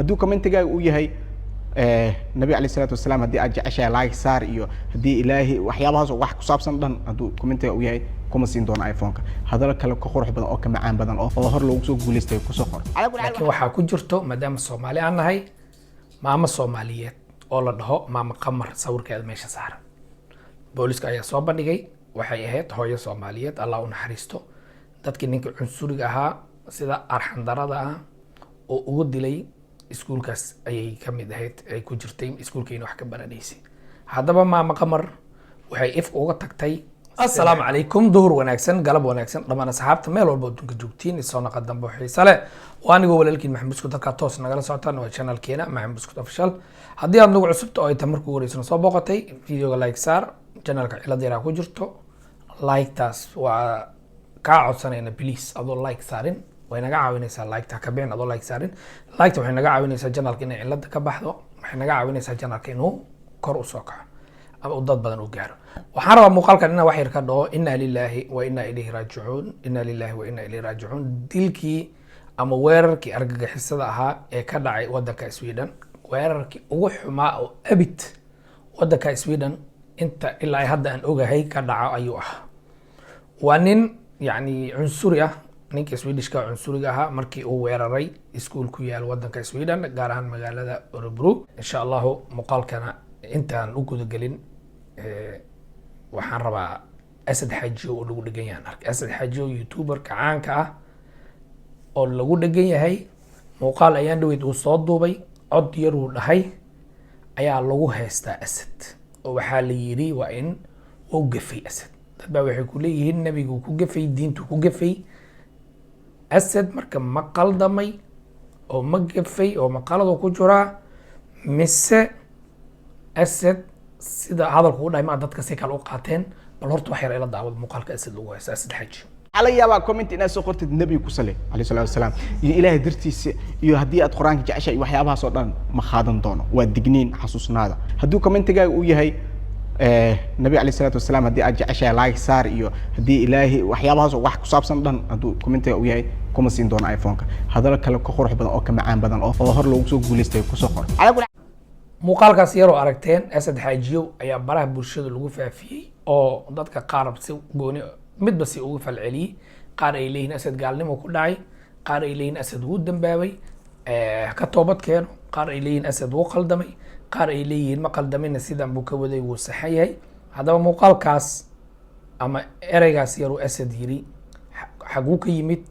Hadduu commentigaaga uu yahay Nabi alayh salaatu wasalaam haddii aad jeceshahay like saar, iyo haddii Ilaahi waxyaabahaas oo wax ku saabsan dhan hadduu commentiga uu yahay, kuma siin doono iPhone-ka. Hadallo kale ka qurux badan oo ka macaan badan oo hor loogu soo guuleystay kusoo qor. Laakiin waxaa ku jirto, maadaama Soomaali aan nahay, maamo Soomaaliyeed oo la dhaho Maamo Qamar sawirkeeda meesha saaran. Booliska ayaa soo bandhigay. Waxay ahayd hooyo Soomaaliyeed, Allah u naxariisto. Dadkii ninka cunsuriga ahaa sida arxandarada ah oo ugu dilay iskuulkaas ayay ka mid ahayd, ay ku jirtay iskuulkayna wax ka baranaysay. Haddaba Maamo Qamar waxay ifka uga tagtay. Assalaamu calaykum, duhur wanaagsan, galab wanaagsan, dhammaan asxaabta meel walba adduunka joogtiin. Isoo naqa dambe oo xiise leh. Waa anigoo walaalkiin Maxamed Buskud. Halkaa toos nagala socotaan waa channelkeena Maxamed Buskud Official. Haddii aad nagu cusubta oo ay tahay markuu horeysana soo booqatay, videoga like saar. Channelka cilad yaraa ku jirto, like-taas waa kaa codsanayna, please. Adoo like saarin way naga caawinaysaa. Like-ta ka bixin adoo like saarin. Like-ta waxay naga caawinaysaa channelka inay cilada ka baxdo, waxay naga caawinaysaa channelka inuu kor usoo kaco ama uu dad badan u gaaro. Waxaan rabaa muuqaalkan inaan wax yar ka dhaho. Inna lillahi wa inna ilayhi raajicuun, inna lillahi wa inna ilayhi raajicuun. Dilkii ama weerarkii argagixisada ahaa ee ka dhacay wadanka Sweden, weerarkii ugu xumaa oo abid wadanka Sweden inta ilaa hadda aan ogahay ka dhaco ayuu ahaa. Waa nin yacni cunsuri ah, ninka Swedishka cunsuriga ahaa, markii uu weeraray iskuul ku yaal wadanka Sweden, gaar ahaan magaalada Örebro. Insha Allahu muuqaalkana intaan u gudagelin, waxaan rabaa Asad Xajiyo oo lagu dhegan yahay. Arkay Asad Xajiyo, youtuberka caanka ah oo lagu dhegan yahay. Muuqaal ayaan dhaweyd uu soo duubay, cod yar uu dhahay ayaa lagu haystaa Asad, oo waxaa la yidhi waa in uu gafay Asad. Dad baa waxay ku leeyihiin nebigu ku gafay, diintu ku gafay Asad. Marka ma qaldamay oo ma gafay oo maqaladu ku jiraa, mise Asad sida hadalku u dhahay ma dadka si kale u qaateen? Bal horta wax yar ila daawada muuqaalka Asad lagu haysto, Asad Xaji. Waxaa laga yaabaa comment inaad soo qortid nebiga ku sali alayhi salaatu wasalaam iyo Ilaahay dartiisa iyo haddii aad Qur-aanka jeceshahay iyo waxyaabahaas oo dhan, ma qaadan doono. Waa digniin, xasuusnaada. Hadduu commentigaaga uu yahay nabi alayh salaatu wasalaam haddii aad jeceshahay like saar, iyo haddii Ilaahi waxyaabahaas oo wax ku saabsan dhan hadduu commentiga uu yahay, kuma siin doono iPhone-ka. Hadallo kale ka qurux badan oo ka macaan badan oo hor loogu soo guuleystay kusoo qor. Muuqaalkaas yaroo aragteen Asad Xaajiyow ayaa baraha bulshada lagu faafiyey, oo dadka qaar si gooni midba si ugu falceliyey. Qaar ay leeyihiin Asad gaalnimo ku dhacay, qaar ay leeyihiin Asad wuu dambaabay, ka toobad keeno, qaar ay leeyihiin Asad wuu qaldamay, qaar ay leeyihiin ma qaldamina, sidan buu ka waday, wuu saxan yahay. Haddaba muuqaalkaas ama ereygaas yaruu Asad yiri xaguu ka yimid?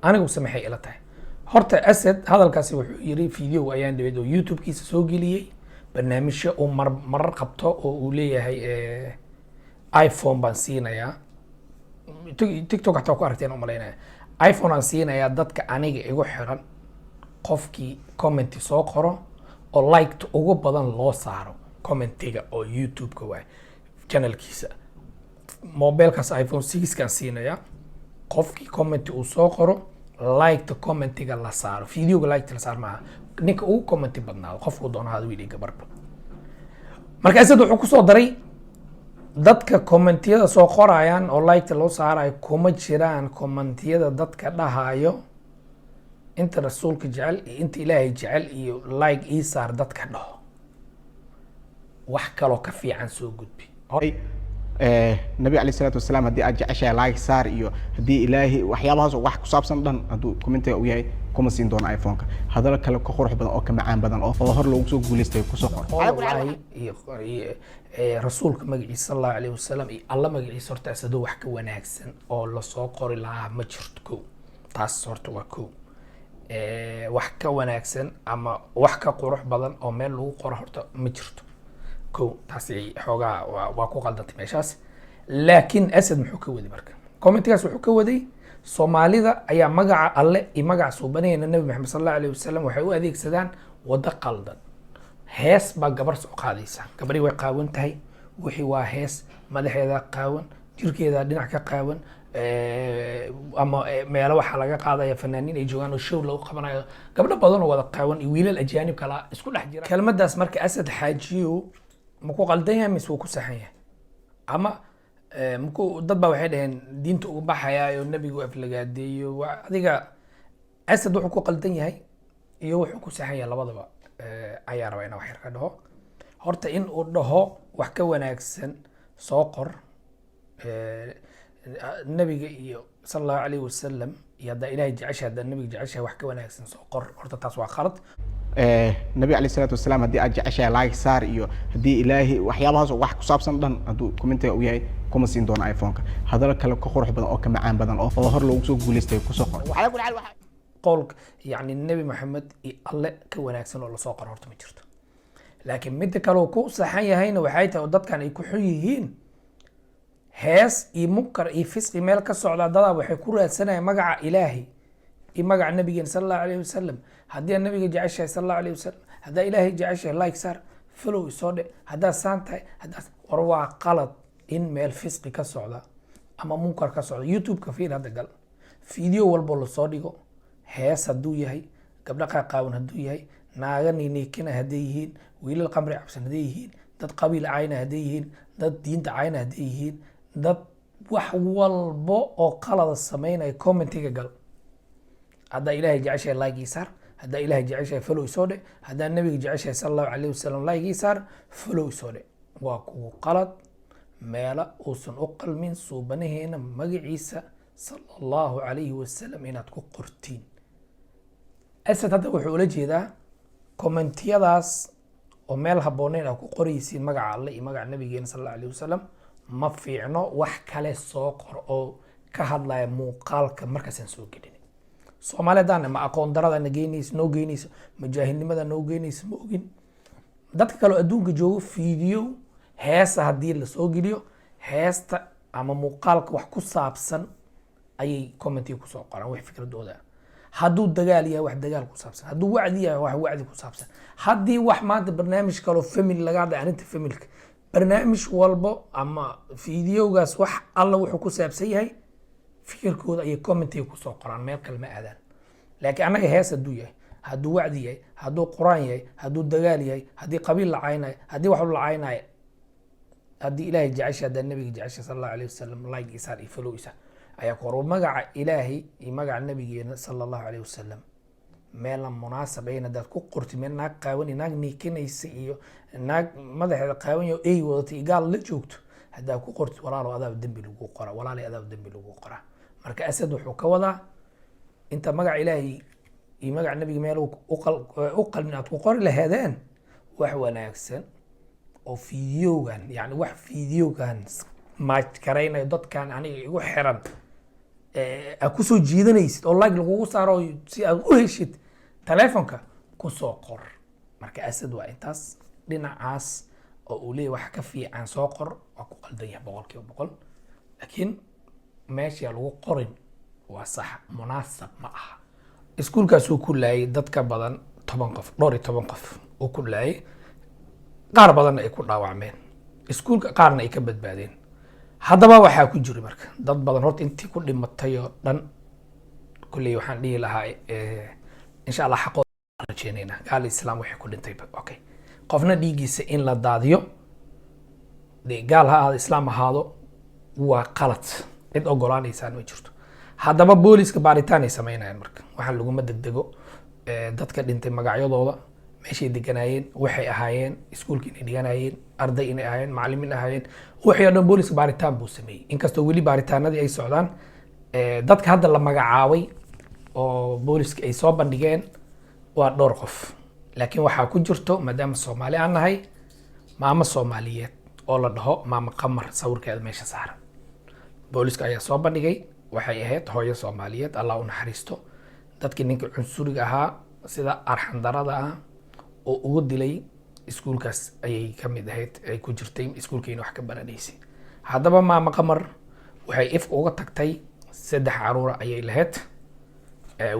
Anigu maxay ila tahay? Horta Asad hadalkaasi wuxuu yiri video ayaan dhaweyd oo YouTube-kiisa soo geliyey, barnaamijyo uu mar marar qabto oo uu leeyahay iPhone baan siinayaa. TikTok xataa ku aragteen umalaynaya. iPhone aan siinayaa dadka aniga igu xiran, qofkii commenti soo qoro oo liked ugu badan loo saaro commentiga oo YouTube-ka waay channelkiisa, mobilkaas iPhone 6 kaan siinayaa qofkii commenti uu soo qoro, liked commentiga la saaro, videoga liked la saaro maaha, ninka ugu commenti badnaado, qofku doono hada, wiil iyo gabarba. Marka Asad wuxuu kusoo daray dadka commentiyada soo qorayaan oo liketa loo saarayo kuma jiraan commentiyada dadka dhahayo inta rasuulka jecel iyo inta Ilaahay jecel iyo like ii saar. Dadka dhaho wax kaloo ka fiican soo gudbi. Nabi alayh salaatu wasalaam haddii aad jeceshahay like saar, iyo haddii Ilaahi waxyaabahaas oo wax ku saabsan dhan hadduu commentiga uu yahay, kuma siin doono iPhone-ka. Hadallo kale ka qurux badan oo ka macaan badan oo hor loogu soo guuleystay kusoo qor. Wallaahi iyo rasuulka magaciisa sal Allahu alayhi wasalam iyo Alla magaciisa, horta asadoo wax ka wanaagsan oo lasoo qori lahaa ma jirto. Ko taas horta waa ko. Wax ka wanaagsan ama wax ka qurux badan oo meel lagu qoro horta ma jirto. Ko taasi xoogaa waa ku qaldantay meeshaas. Laakiin Asad muxuu ka waday marka commentigaas? Wuxuu ka waday Soomaalida ayaa magaca Alle iyo magaca suubanayna Nabi Maxamed sal Allahu alayhi wasalam waxay u adeegsadaan waddo qaldan. Hees baa gabar soo qaadaysa, gabadhii way qaawan tahay, wixii waa hees, madaxeeda qaawan, jirkeeda dhinac ka qaawan, ama meelo waxaa laga qaadaya fanaaniin ay joogaan oo show lagu qabanayo, gabdho badan oo wada qaawan iyo wiilal ajaanib kala isku dhex jira. Kelmadaas marka Asad Xaajiyo ma ku qaldan yahay mise wuu ku saxan yahay? Ama maku dad baa waxay dhaheen diinta ugu baxaya oo nebigu aflagaadeeyo. Adiga Asad wuxuu ku qaldan yahay. Iyo wuxuu ku saxan yahay labadaba ayaa rabaa inaan wax yar ka dhaho. Horta in uu dhaho wax ka wanaagsan soo qor nabiga iyo sala Allahu alayhi wasalam iyo haddaa Ilaahay jeceshahay, haddaa nabiga jeceshahay, wax ka wanaagsan soo qor, horta taas waa khalad. Nabi alayh salaatu wasalaam haddii aad jeceshahay like saar, iyo haddii Ilaahay, waxyaabahaas oo wax ku saabsan dhan hadduu commentiga uu yahay, kuma siin doono iPhone-ka. Hadallo kale ka qurux badan oo ka macaan badan oo hor loogu soo guuleystay kusoo qor. Calaa kulli xaal qowlka yacni Nebi Maxamed iyo Alle ka wanaagsan oo lasoo qoro horta ma jirto. Laakiin midda kale oo ku saxan yahayna waxay tahay oo dadkan ay ku xun yihiin, hees iyo munkar iyo fisqi meel ka socda, dadaa waxay ku raadsanayaan magaca Ilaahay iyo magaca nabigeena sala Allahu alayhi wasalam. Haddii aad nabiga jeceshahay sala Allahu alayhi wasalam, haddaa Ilaahay jeceshahay, like saar, follow isoo dhe, haddaad saan tahay, haddaad war. Waa qalad in meel fisqi ka socda ama munkar ka socda. YouTube-ka fiir hadda, gal, video walbo lasoo dhigo, hees hadduu yahay, gabdho qaaqaawan hadduu yahay, naaga niiniikina hadday yihiin, wiilal qamri cabsan hadday yihiin, dad qabiil cayna hadday yihiin, dad diinta cayna hadday yihiin, dad wax walbo oo qalada sameynaya, commentiga gal, haddaa Ilaahay jeceshahay like ii saar, haddaa Ilaahay jeceshahay follow isoo dhe, haddaa nabiga jeceshahay sala Allahu alayhi wasalam like ii saar, follow isoo dhe. Waa kugu qalad. Meelo uusan u qalmin suubanaheena magaciisa sala Allahu calayhi wasalam inaad ku qortiin. Asad hadda wuxuu ula jeedaa commentiyadaas oo meel habbooneyn aad ku qoraysiin magaca Alle iyo magaca nabigeena sala Allahu alayhi wasalam ma fiicno. Wax kale soo qor oo ka hadlaya muuqaalka markaasaan soo gelin. Soomaali haddaan ma aqoon darada na geynayso, noo geynayso, ma jaahilnimada noo geynayso, ma ogin. Dadka kale oo adduunka joogo, fiidiyo heesa haddii lasoo geliyo, heesta ama muuqaalka wax ku saabsan ayay commentiga kusoo qoraan, wax fikradooda ah. Hadduu dagaal yahay, wax dagaal ku saabsan. Hadduu wacdi yahay, wax wacdi ku saabsan. Haddii wax maanta barnaamij kaloo family laga hadlay, arrinta familka, barnaamij walbo ama fiidiyowgaas wax alla wuxuu ku saabsan yahay, fikirkooda ayay commentiga kusoo qoraan, meel kale ma aadaan. Laakiin annaga hees hadduu yahay, hadduu wacdi yahay, hadduu Qur-aan yahay, hadduu dagaal yahay, haddii qabiil la caynayo, haddii wax la caynayo, haddii Ilaahay jecesha, haddaa nabiga jecesha sala Allahu alayhi wasalam like isaar iyo follow isaar ayaa ku hor. Magaca Ilaahay iyo magaca nabigeena sala Allahu alayhi wasalam meelan munaasab ayn haddaad ku qortid, meel naag qaawan iyo naag niikinaysa iyo naag madaxeeda qaawan yaho ey wadatay iyo gaal la joogto haddaad ku qortid, walaalo, adaab dembi lagu qora, walaalay, adaab dembi lagu qoraa. Marka Asad wuxuu ka wadaa inta magaca Ilaahay iyo magaca nabiga meel u qalmin aad ku qori laheedeen, wax wanaagsan oo fiidiyowgan, yani wax fiidiyowgan match garaynayo dadkan aniga igu xiran aad kusoo jiidanaysid oo like lagugu saaro si aad u heshid telefonka, kusoo qor. Marka Asad waa intaas dhinacaas oo uu leeyahy wax ka fiican soo qor, waa ku qaldan yahay 100%. Laakiin meesha lagu qorin waa sax, munaasab ma aha. Iskuulkaasuu ku laayay dad ka badan 10 qof, dhowr iyo toban qof uu ku laayay, qaar badanna ay ku dhaawacmeen iskuulka, qaarna ay ka badbaadeen. Haddaba waxaa ku jira marka dad badan. Horta intii ku dhimatay oo dhan kulley waxaan dhihi lahaa insha Allah xaqooda rajeynayna, gaal islaam waxay ku dhintayba. Okay, qofna dhiiggiisa in la daadiyo, dee gaal ha ahaado, islaam ahaado, waa qalad, cid ogolaanaysaan ma jirto. Haddaba booliska baaritaan ay sameynayaan. Marka waxaan laguma degdego. Dadka dhintay magacyadooda, meeshay deganaayeen, waxay ahaayeen, iskuulka inay dhiganayeen, arday inay ahaayeen, macallimiin ahaayeen, wixii oo dhan booliska baaritaan buu sameeyey. Inkastoo weli baaritaanadii ay socdaan, dadka hadda la magacaabay oo booliska ay soo bandhigeen waa dhowr qof. Laakiin waxaa ku jirto, maadaama Soomaali aan nahay, maamo Soomaaliyeed oo la dhaho Maamo Qamar, sawirkeeda meesha saaran. Booliska ayaa soo bandhigay, waxay ahayd hooyo Soomaaliyeed, Allah u naxariisto. Dadkii ninka cunsuriga ahaa sida arxandarada ah oo ugu dilay iskuulkaas ayay ka mid ahayd, ay ku jirtay iskuulkiina wax ka baranaysay. Haddaba Maamo Qamar waxay ifka uga tagtay saddex caruura ayay lahayd.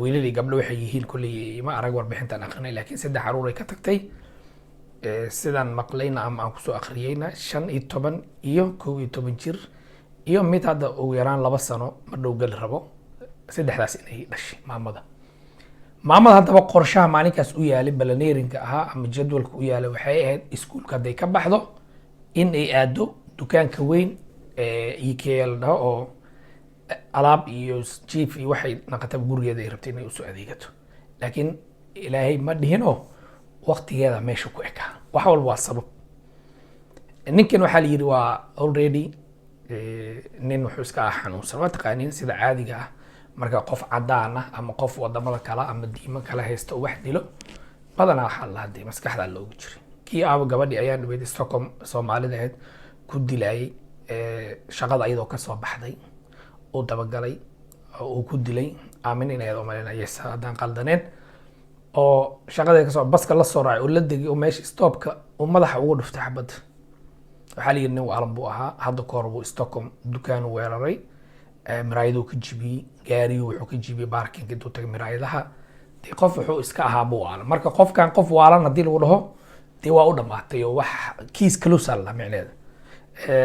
Wiilalii gabdho waxay yihiin kulley ma arag warbixintan aqrinay, laakiin saddex caruur ay ka tagtay. Sidaan maqlayna ama aan kusoo akhriyeyna, 15 iyo 11 jir iyo mid hadda ugu yaraan 2 sano ma dhow geli rabo, saddexdaas inay dhashay maamada. Maamada haddaba qorshaha maalinkaas u yaalay, planninga ahaa ama jadwalka u yaalay, waxay ahayd iskuulka hadday ka baxdo in ay aado dukaanka weyn ee IKEA la dhaho oo alaab iyo jiif iyo waxay naqataba gurigeeda ay rabtay inay usoo adeegato. Laakiin Ilaahay ma dhihinoo waqtigeeda meesha ku ekaa. Wax walba waa sabab. Ninkan waxaa la yidhi waa already nin wuxuu iska ah xanuunsan. Waa taqaaniin sida caadiga ah, marka qof cadaan ah ama qof wadamada kale ama diimo kale haysta oo wax dilo, badanaa waxaa la hadee maskaxdaa loogu jiray. Kii aaba gabadhii ayaan dhaweyd Stockholm Soomaalida ahayd ku dilayay, shaqada ayadoo kasoo baxday uu dabagalay oo uu ku dilay, aamin in ayad umalinaya haddaan qaldaneen, oo shaqada kasoo baska la soo raacay oo la degay oo meesha stopka uu madaxa ugu dhuftay xabadda. Waxaa la yidhi nin waalan buu ahaa. Hadda ka hor buu Stockholm dukaanu weeraray, miraayaduu ka jibiyey, gaariyuu wuxuu ka jibiyey parking intuu tagay miraayadaha. Dee qof wuxuu iska ahaa buu waalan. Marka qofkan qof waalan haddii lagu dhaho, dee waa u dhamaatay oo wax kiis kalusaa la micneeda.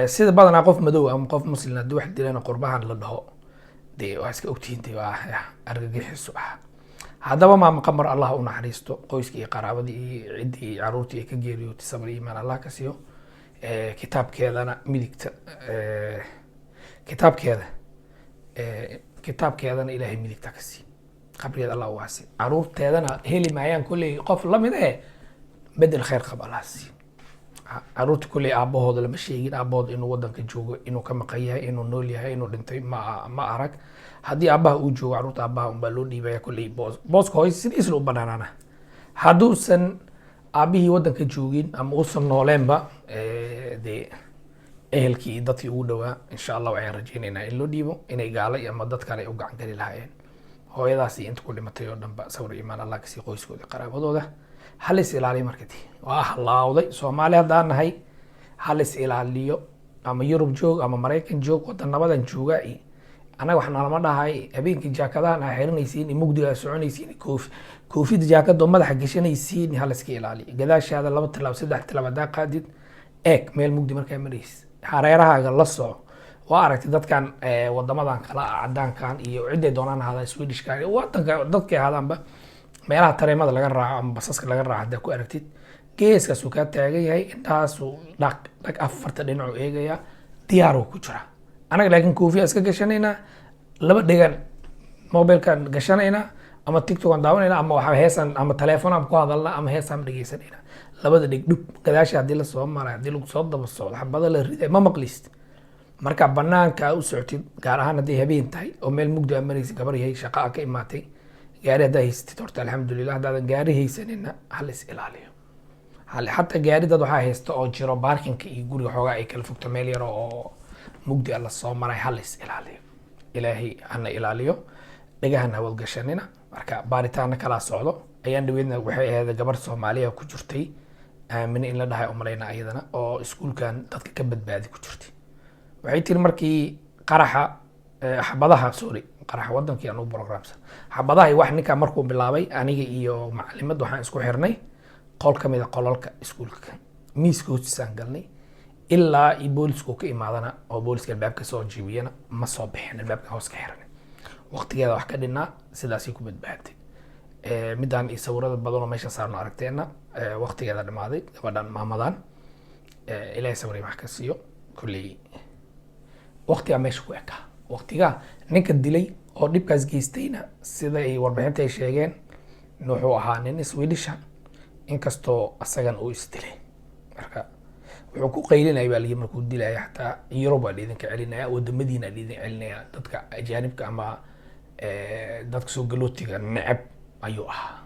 Sida badanaa qof madow ama qof muslim haddii wax dilan qurbahan la dhaho, dee waa iska ogtihiin, dee waa argagixisu ah. Haddaba Maama Qamar Allah u naxariisto, qoyskii iyo qaraabadii iyo ciddii iyo caruurtii ay ka geeriyootay sabir iyo iimaan Allah ka siiyo. Kitaabkeedana midigta, kitaabkeeda, kitaabkeedana Ilaahay midigta ka siiyo, qabrigeeda Allah u waasi. Caruurteedana heli maayaan kolley qof lamid eh, bedel khayr qab Allah siiyo. Caruurta kolley aabbahooda lama sheegin, aabbahooda inuu wadanka joogo, inuu ka maqan yahay, inuu nool yahay, inuu dhintay, ma arag. Haddii aabbaha uu joogo, caruurta aabbaha unbaa loo dhiibaya kolley. Booska hooy sidiisna u banaanaana. Hadduusan aabbihii wadanka joogin ama uusan nooleenba, dee ehelkii iyo dadkii ugu dhowaa insha Allah waxaan rajaynaynaa in loo dhiibo, inay gaalo iyo ama dad kale ay u gacan geli lahaayeen. Hooyadaas iyo inta ku dhimatay oo dhanba sawir iimaan Allah kasii, qoyskooda, qaraabadooda. Halis ilaaliyo. Markati waa halaawday Soomaali haddaan nahay, halis ilaaliyo. Ama Yurub joog ama Maraykan joog, wadanabadan jooga iyo annaga wax nalama dhahay. Habeenkii jaakadahan aa xiranaysiin iyo mugdiga aa soconaysiin, koofida jaakadoo madaxa gashanaysiin, haliska ilaaliyo. Gadaashaada laba tilaabo, saddex tilaabo haddaa qaadid, eeg meel mugdi markaa maraysid, hareerahaaga la soco. Waa aragtay dadkan wadamadan kala ah, cadaankan iyo ciday doonaan ahaadaan, Swedishka, wadanka dadkay ahaadaanba, meelaha tareemada laga raaco ama basaska laga raaco haddaa ku aragtid, geeskaasuu kaa taagan yahay, intaasuu dhaq dhag afarta dhinacuu eegaya, diyaaruu ku jiraa. Anaga laakiin koofiya iska gashanaynaa, laba dhegan mobilkan gashanaynaa, ama TikTokan daawanayna, ama waxa heesan ama telefoonaan ku hadalna ama heesaan dhegeysanayna. Labada dheg dhub gadaasha haddii lasoo maray, haddii lagu soo daba socdo, xabada la riday ma maqlist. Marka banaanka aa u socotid, gaar ahaan hadday habeen tahay oo meel mugdi aa maraysa, gabar yahay shaqa aa ka imaatay, gaari haddaa haysatid horta alxamdulilah. Haddaadan gaari haysanina, hal is ilaaliyo. Xataa gaari dad waxaa haysta oo jiro parkingka iyo guriga xoogaa ay kala fogto, meel yar oo mugdi a lasoo maray. Hal is ilaaliyo, Ilaahay hana ilaaliyo, dhagahan hawad gashanina. Marka baaritaano kalaa socdo. Ayaan dhaweydna waxay ahayd gabar Soomaaliya ku jirtay, Aamine in la dhahay umalayna ayadana, oo iskuulkan dadka ka badbaadi ku jirtay. Waxay tiri markii qaraxa, xabadaha, sorry, qaraxa wadankii aan u programsan, xabadaha iyo wax ninka markuu bilaabay, aniga iyo macalimad waxaan isku xirnay qol ka mid a qolalka iskuulka, miiska hoostiisaan galnay ilaa iyo boolisku ka imaadana oo booliska albaabka soo jibiyana ma soo bixin, albaabka hoos ka xiran. Waqtigeeda wax ka dhinaa, sidaasay ku badbaatay. Midaan iyo sawirada badan oo meesha saarno aragteena, waqtigeeda dhamaaday gabadhan maamadan. Ilaahay sabri wax ka siiyo. Kolley waqtigaa meesha ku ekaa. Waqtigaa ninka dilay oo dhibkaas geystayna, sida ay warbixinta ay sheegeen, wuxuu ahaa nin Swedisha, inkastoo asagan uu isdilay. Marka wuxuu ku qaylinaya baa layihi markuu dilaya, xataa Yurub waa laidinka celinaya, wadamadiina laidin celinaya, dadka ajaanibka ama dadka soo galootiga neceb ayuu ahaa.